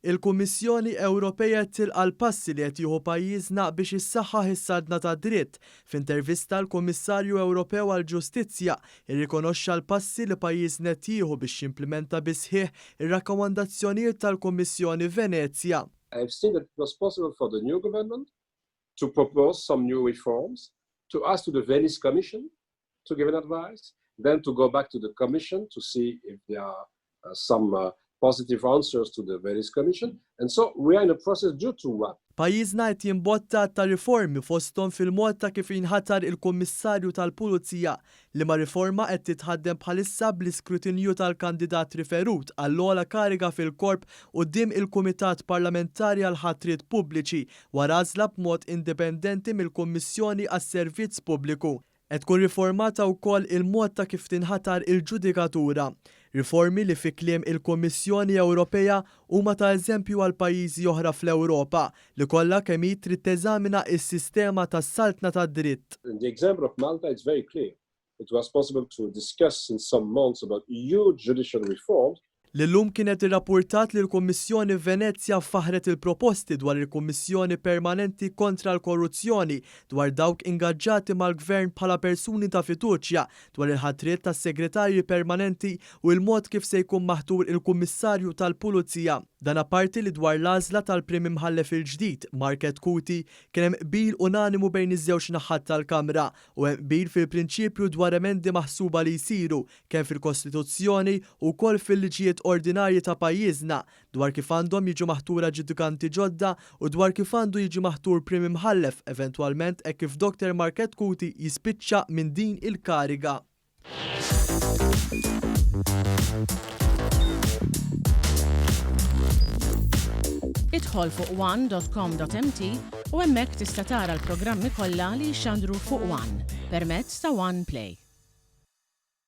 Il-Kummissjoni Ewropea tilqa' l-passi li qed jieħu pajjiżna biex issaħħaħ is-saltna tad-dritt. F'intervista l-Kummissarju Ewropew għall-Ġustizzja irrikonoxxa l-passi li pajjiżna qed jieħu biex jimplimenta bis-sħiħ ir-rakkomandazzjonijiet tal-Kummissjoni Venezja. I have seen that it was possible for the new government to propose some new reforms, to ask to the Venice Commission to give an advice, then to go back to the Commission to see if there are uh, some uh, positive answers to the Venice Commission. And so we are in a process due to what? Pajjiżna qed jimbotta ta' riformi fosthom fil-mod ta' kif jinħatar il-Kummissarju tal-Pulizija liema riforma qed titħaddem bħalissa bl-iskrutinju tal-kandidat riferut għall-ogħla kariga fil-korp quddiem il-Kumitat Parlamentari għall-Ħatriet Pubbliċi wara għażla b'mod indipendenti mill-Kummissjoni għas-Servizz Pubbliku. Qed tkun riformata wkoll il-mod ta' kif tinħatar il-ġudikatura. Riformi li fi kliem il-Kummissjoni Ewropea huma ta' eżempju għal pajjiżi oħra fl-Ewropa li kollha kemm hi trid teżamina s-sistema tas-saltna tad-dritt. In the example of Malta it's very clear. It was possible to discuss in some months about huge judicial reforms. L-illum kienet irrappurtat li l-Kummissjoni Venezja faħħret il-proposti dwar il-Kummissjoni Permanenti kontra l-Korruzzjoni, dwar dawk ingaġġati mal-Gvern bħala persuni ta' fiduċja, dwar il-ħatriet tas-Segretarji Permanenti u il-mod kif se jkun maħtur il-Kummissarju tal-Pulizija. Dan apparti li dwar l-għażla tal-Prim Imħallef il-ġdid, Mark Chetcuti, kien hemm qbil unanimu bejn iż-żewġ naħat tal-Kamra u hemm qbil fil-prinċipju dwar emendi maħsuba li jsiru kemm fil-Kostituzzjoni u wkoll fil-liġijiet ordinarji ta' pajjiżna dwar kif għandhom jiġu maħtura ġudikanti ġodda u dwar kif għandu jiġi maħtur Prim Imħallef eventwalment hekk kif Dr Mark Chetcuti jispiċċa minn din il-kariga. Idħol fuq one.com.mt u hemmhekk tista' tara l-programmi kollha li jixxandru fuq One permezz ta' One Play.